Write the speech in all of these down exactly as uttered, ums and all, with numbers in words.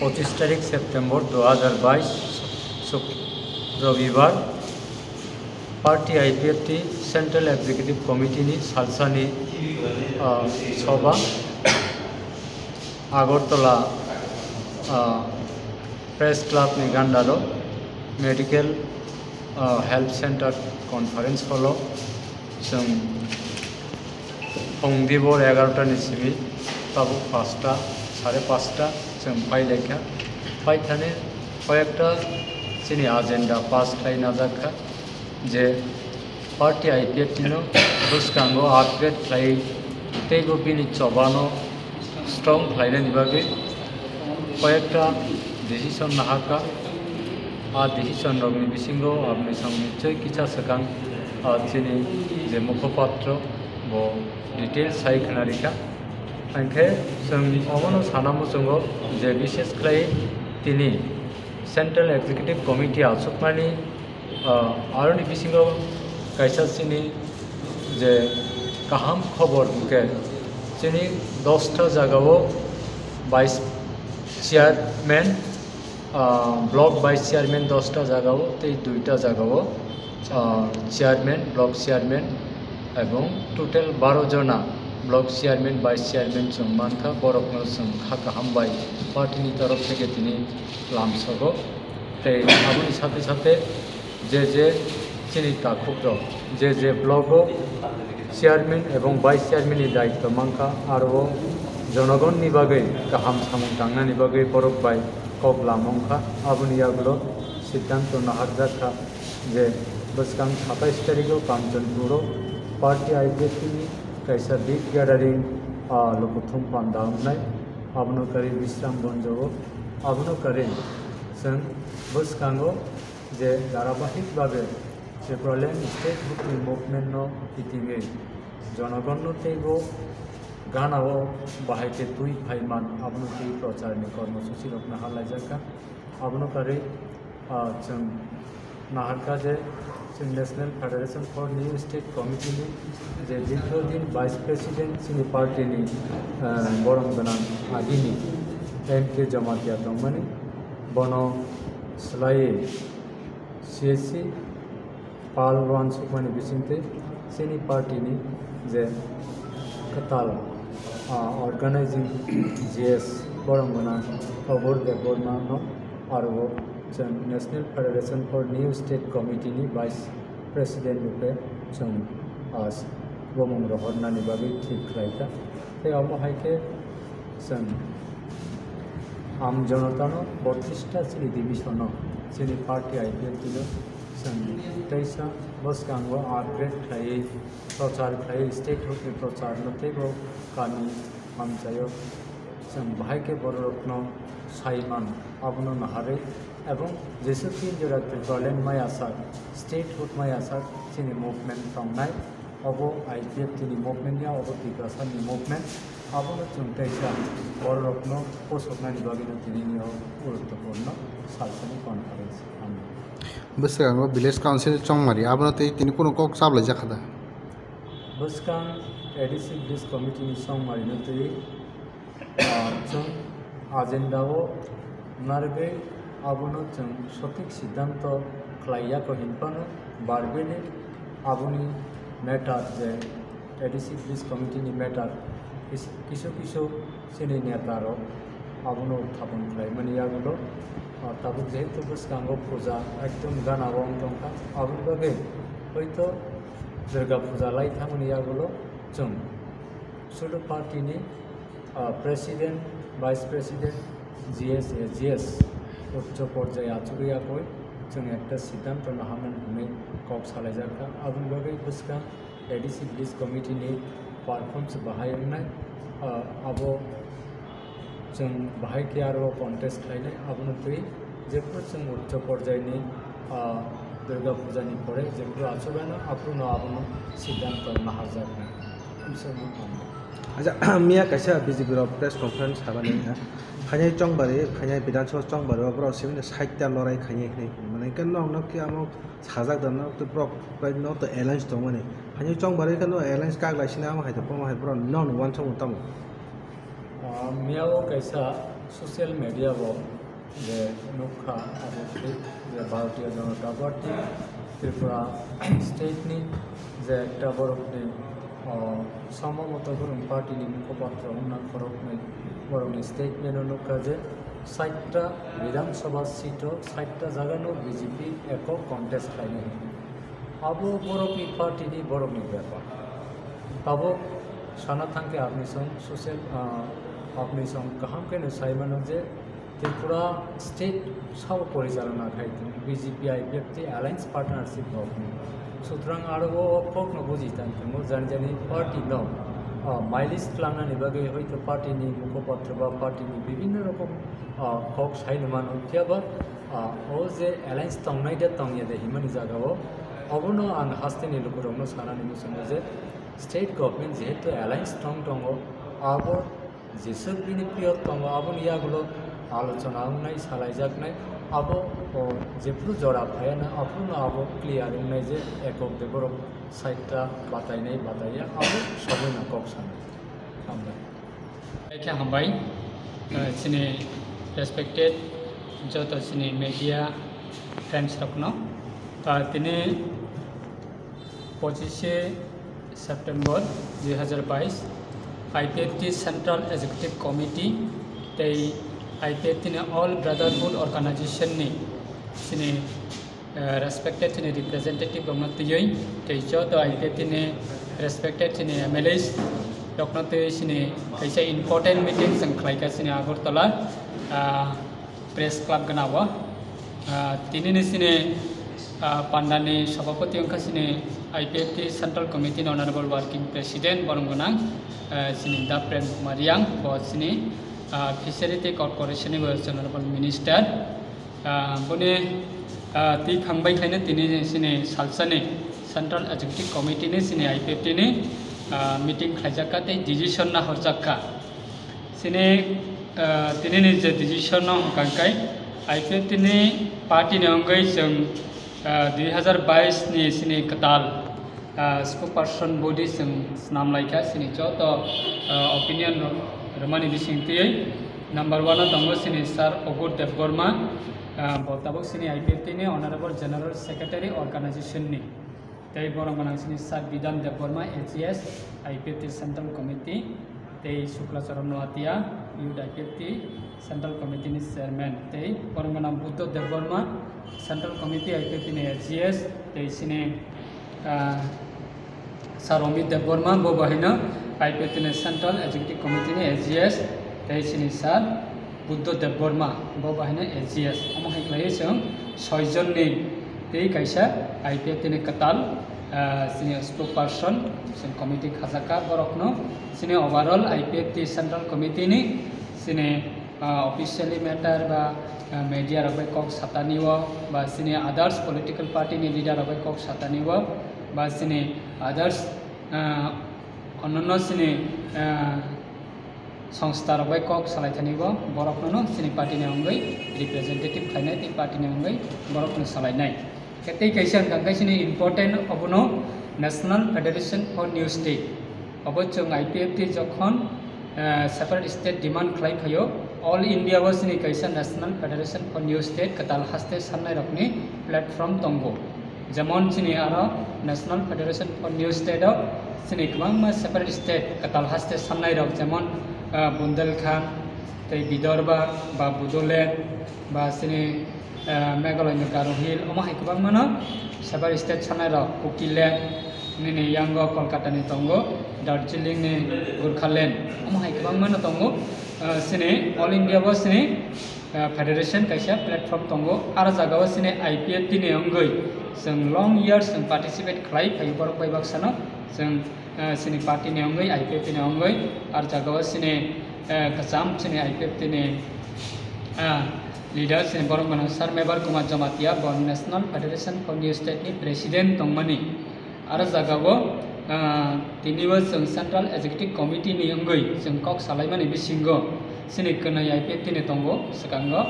পঁচিশ তারিখ সেপ্টেম্বর দু হাজার বাইশ, শুক-, রবিবার, পার্টি আইপিএফটি সেন্ট্রাল এক্সিকিউটিভ কমিটিনি সালসানি, আহ, সভা আগরতলা, আহ, প্রেস ক্লাবনি গান্ডারো মেডিকেল, আহ, হেলথ সেন্টার কনফারেন্স হলো। Chwng phung dibor egarota ni simi tabuk pasta, sare pasta chwng pai laikha. Pai thani koyekta chini agenda pass khlai najak kha je party I P F T no bwskango upgrade khlai teibo bini chobano strong khlainani bagwi koyekta decision nahakha. A decision rokni bisingo aboni samung nichoi kisa swkang, ah, chini je mukhopatro bo details sai khna rikha. Hwnkhe chwng omono sana muchungo je bishes khlai tini Central Executive Committee achukmani, ah, aroni bisingo kaisa chini je kaham khobor hwnkhe chini dosta jagao vice chairman, ah, block vice chairman dosta jagao tei duita jagao, ah, chairman, block chairman ebong total baro jona block chairman, vice chairman chwng mankha, borokno chwng kha kaham bai party ni torof theke tini lamsogo. Tei aboni sathe sathe je je chini takhukrok, je je blogo chairman ebong vice chairman ni daityo mankha, aro o jonogonni bagwi kaham samung tangnani bagwi borok bai kok lamung kha. Aboni yagulo siddhanto naharjak kha je bwskang satais tarigo Kanchanpuro party I P F T ni kaisa big gathering, ah, Lukuthum Panda wngnai, abono karwi Bisram Gonjo o, abono karwi chwng bwskango je dharabahik babe Tipraland state hood ni movement no kitingwi jonogon no teibo gana o bahai khe twi phaiman, abono twi prochar ni kormosuchi rok naharlaijak kha. Abono karwi, ah, chwng naharkha je chwng National Federation for New State Committee ni je dirghodin vice president chini party ni, ah, borom gwnang agini M K Jamatia tongmani, bono swlaiwi C S C Pal uansukmani bisingtwi chini party ni je kwtal, ah, organizing G S borom gwnang Obur Debbarma no aro o chwng National Federation for New State Committee ni Vice President rwkhe chwng, ah, bumung rohornani bagwi thik khlaikha. Tei omo hai khe chwng Am Jonotano bottrista chini division o chini party I P F T no chwng teisa bwskango upgrade khlaiwi prochar khlaiwi state hood ni prochar no teibo kami amchaio chwng bahai khe bororokno sai man abono naharwi ebong jeswk tin jora Tipraland maya sak state hood maya sak chini movement tongnai. Obo I P F T ni movement ya, obo Tiprasa ni movement. Abono chwng teisa bororokno posoknani bagwino tinini o guruttopurno salsani conference ano. Bwskango village council Chongmari, abono tei tini kunu kok chablaijak kha da? Bwskang A D C village committee ni Chongmari no twi, ah, chwng agenda o narwgwi abono chwng sothik siddhanto khlai ya kho hinphano verbally aboni matter je A D C village committee ni matter kis-, kisu kisu chini neta rok abono uthapon khlaimani yagulo, ah, tabuk jehetu bwskango puja ekdom gana o wng tongkha, aboni bagwi hoito Durga puja lai thangmani yagulo chwng sudu party ni, ah, president, vice president, G S, A G S uccho porjai achugwi yakwi chwng ekta siddhanto naharnani hwnwi kok salaijak kha. Aboni bagwi bwskang A D C village committee ni performance bahai wngnai, ah, abo chwng bahai khe aro contest khlainai, abono twi jephuru chwng uccho porjai ni, ah, Durga puja ni pore jephuru achugano aphuru no abono siddhanto naharjaknai. Acha, miya kaisa B J P rok press conference habani ha. Khainai Chongmari, khainai Bidhan Sabha Chongmari o borok simi side ta lorai khainai hinwi mane khe nok nok khe amo sajak da nok tei borok bai nok to alliance tongmani. Khainai Chongmari khe no alliance kak lai sini amo hai to pomo hai borok nok ni uansukmung tamo. Ah, miya o kaisa Social media o je nukha abo je Bharatiya Janata Party Tripura state ni je ekta borokni, o, Sombamoto Gurung party ni mukhopatro wngna khoroknwi borokni statement o nukha je saita Bidhan Sabha seat o saita jaga no B J P ekok contest khlainai. Abo borokni party ni borokni bepar. Tabuk sana thangkhe apni song social, ah, apni song kaham khe no sai mano je Tripura state sao porichalona khai tong B J P I P F T alliance partnership rok ni. Sutrang aro o kok no buji tang tongo jani jani party no, ah, mileage klangnani bagwi hoito party ni mukhopatro ba party ni bibhinno rokom, ah, kok sai no mano. Phiya ba, ah, o je alliance tongnai de tongya de himani jaga o obono ang haste ni lukurokno sanani muchungo je state government jehetu alliance tong tongo, abo jeswk bini period tongo, aboni yagulo alochona wngnai, salaijaknai, abo, o, jephru jora phaiya na, aphuru no abo clear wngnai je ekok de borok saita batainai, bataiya, abo somoi no kok sanai. Hambai. Khe hambai, eh, chini respected joto chini media friends rokno. Ah, tini pochishe September dui hazar bais, I P F T Central Executive Committee tei I P F T ni All Brotherhood Organization ni chini, eh, respected chini representative rokno twiwi tei joto I P F T ni respected chini M L As rokno twiwi chini kaisa important meeting chwng khlaikha chini Agartala, ah, Press Club gana o. Ah, tini ni chini, ah, panda ni sabhapati wngkha chini I P F T Central Committee ni Honorable Working President borong gwnang, ah, chini Da Prem Kumar Riang, bo chini, ah, Fishery tei Corporation ni bo Honorable Minister. Ah, boni, ah, twi khangbai khaino tini chini salsa ni Central Executive Committee ni chini I P F T ni, ah, meeting khlaijak kha tei decision na horjak kha. Chini, ah, tini ni je decision no hwnkha khe I P F T ni party ni wngwi chwng, ah, dui hazar bais ni chini kwtal, ah, spokesperson body chwng swnam laikha chini joto, ah, opinion rok rwmani bising twiwi number one o tongo chini Sir Ogur Debbarma, ah, bo tabuk chini I P F T ni Honorable General Secretary Organization ni. Tei borok gwnang chini Sir Bidhan Debbarma, A G S, I P F T Central Committee, tei Shukla Charan Noatia, Youth I P F T Central Committee ni Chairman, tei borok gwnang Buddho Debbarma, Central Committee I P F T ni A G S, tei chini, ah, Sir Amit Debbarma, bo bo haino I P F T ni Central Executive Committee ni A G S, tei chini Sir Buddho Debbarma, bo bo haino A G S. Omo hai khlaiwi chwng soi jonni tei kaisa I P F T ni kwtal, ah, chini spokesperson, chwng committee khajak kha, borokno chini overall I P F T Central Committee ni chini, ah, officially matter ba, ah, media rok bai kok satani o, ba chini others political party ni leader rok bai kok satani o, ba chini others, ah, ononno chini, ah, songstha rok bai kok salai thani bo, borok no chini party ni wngwi representative khlainai tei party ni wngwi borok no salainai. Khe tei kaisa hwnkha khe chini important obono National Federation for New State. Obo chwng I P F T jokhon, eh, separate state demand khlai phaio, All India o chini kaisa National Federation for New State kwtal haste sannai rokni platform tongo. Jemon chini aro National Federation for New State o chini kwbangma separate state kwtal haste sannai rok, jemon, ah, Bundelkhand, tei Vidarbha, ba Bodoland, ba chini, ah, Meghalaya ni Garo Hill, omo hai kwbangma no separate state sannai rok, Kukiland, nini yango Kolkata ni tongo, Darjeeling ni Gorkhaland, omo hai kwbangma no tongo, ah, chini All India bo chini ah, federation kaisa platform tongo. Aro jaga o chini I P F T ni wngwi chwng long years chwng participate khlai phaio borok bai baksa no chwng, ah, chini party ni wngwi I P F T ni wngwi. Aro jaga o chini, ah, kwcham chini I P F T ni, ah, leader chini borok mano Sir Mebar Kumar Jamatia bo National Federation for New State ni president tongmani. Aro jaga o, ah, tini o chwng Central Executive Committee ni wngwi chwng kok salaimani bisingo chini kwnwi I P F T ni tongo, swkango,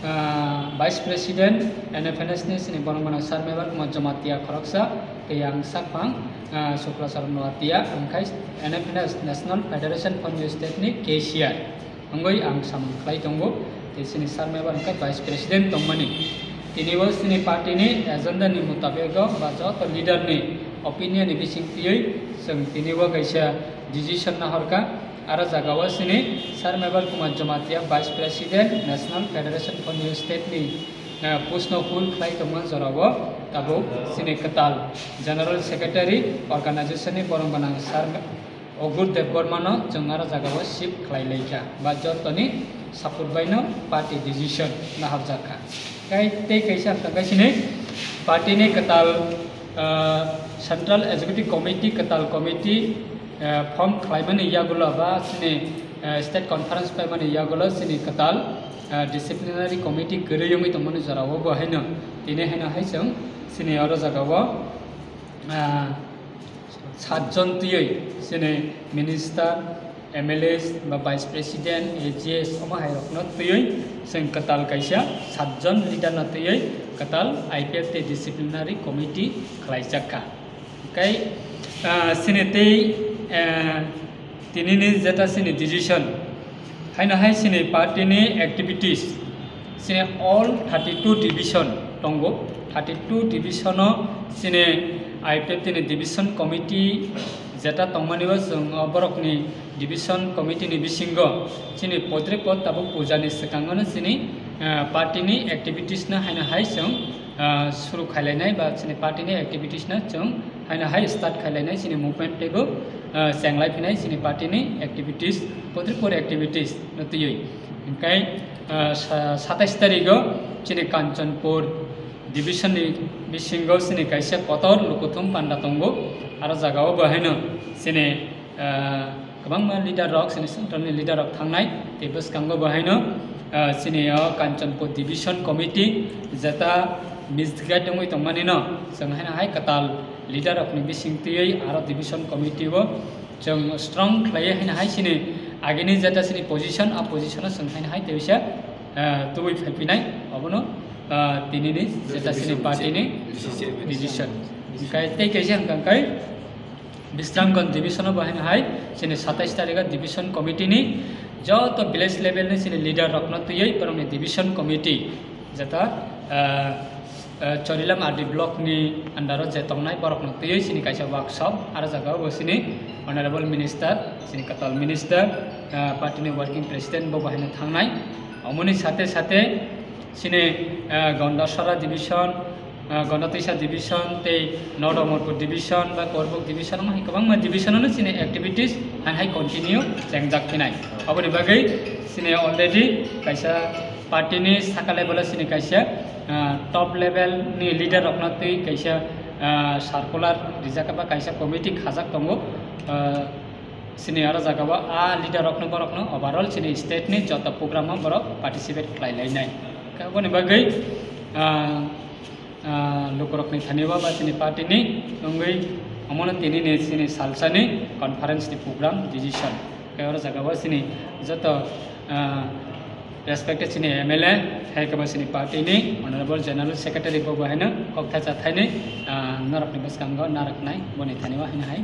ah, Vice President N F N S ni chini borok mano Sir Mebar Kumar Jamatia khoroksa, tei ang sakphang, ah, Shukla Charan Noatia, ang khai N F N S, National Federation for New State ni cashier. Wngwi ang samung khlai tongo, tei chini sir member wngkha vice president tongmani. Tini bo chini party ni agenda ni mutabego ba joto leader ni opinion ni bising twiwi chwng tini bo kaisa decision nahorkha. Aro jaga o chini sir member Kumar Jamatia, vice president, National Federation for New State ni, eh, post no fill khlai tongma jora o tabuk chini kwtal general secretary organization ni borong gwnang sir Ogur Debbarmano chwng aro jagao shift khlai laikha, ba jotoni support baino party decision naharjak kha. Kai tei kaisa wngkha khe sini party ni kwtal, ah, Central Executive Committee, kwtal committee, ah, form khlaimani yagulo ba sini, ah, State Conference paimani yagulo sini kwtal, ah, disciplinary committee kwrwi wngwi tongmani jorao bo haino tini haino hai chwng sini oro jagao, ah, satjon twiwi chini minister, M L As ba vice president, A G S omo hai rokno twiwi chwng kwtal kaisa satjon leader no twiwi kwtal I P F tei disciplinary committee khlaijak kha. Kai, ah, chini tei, ah, tinini jeta chini decision, haino hai chini party ni activities, chini all thirty two division tongo. Thirty two division o chini I P F T ni division committee jeta tongmani bo chwng o borokni division committee ni bisingo chini podre pod tabuk puja ni swkango no chini, ah, party ni activities no haino hai chwng, ah, suru khailainai ba chini party ni activities no chwng haino hai start khailainai chini movement teibo, ah, chenglai phinai chini party ni activities, podre pod activities no twiwi. Hingkai, ah, sa-, satais tarigo chini Kanchanpur division ni bisingo chini kaisa kotor lukuthum panda tongo. Aro jagao bo haino chini, ah, kwbangma leader rok, chini central ni leader rok thangnai. Tei bwskango bo haino, ah, chini o Kanchanpur division committee jeta misguide wngwi tongmani no chwng haino hai kwtal leader rok ni bising twiwi aro division committee o chwng strong khlaiwi haino hai chini agini jeta chini position, a position o chwng haino hai teisa, ah, tubui phaiphinai obono, ah, tinini jeta chini party ni decision. Hingkai tei kaisa hwnkha hwnkhe Bisramganj division o bo haino hai chini satais tarikh o division committee ni joto village level ni chini leader rok no twiwi borok ni division committee jeta, ah, ah, Chorilam R D block ni under o je tongnai borok no twiwi chini kaisa workshop aro jaga o bo chini honorable minister, chini kwtal minister, ah, party ni working president bo bo haino thangnai. Omoni sate sate chini, ah, Gondasara division, ah, Gondatwisa division tei North Amarpur division ba Korbuk division omo hai kwbangma division ano chini activities haino hai continue chengjak phinai. Aboni bagwi chini already kaisa party ni saka level o chini kaisa, ah, top level ni leader rok no twi kaisa, ah, circular rijak ba kaisa committee khajak tongo. Ah, Chini aro jaga o a leader rok no borok no overall chini state ni joto program o borok participate khlai lai nai. Khe aboni bagwi, ah, ah, lukurok ni thani o ba chini party ni wngwi omono tini ni chini salsa ni conference ni program decision. Khe oro jaga o chini joto, ah, respected chini M L A, hai khe bo chini party ni honorable general secretary bo bo haino kok thaisa thaini, ah, norok ni bwskango narwk nai boni thani o haino hai.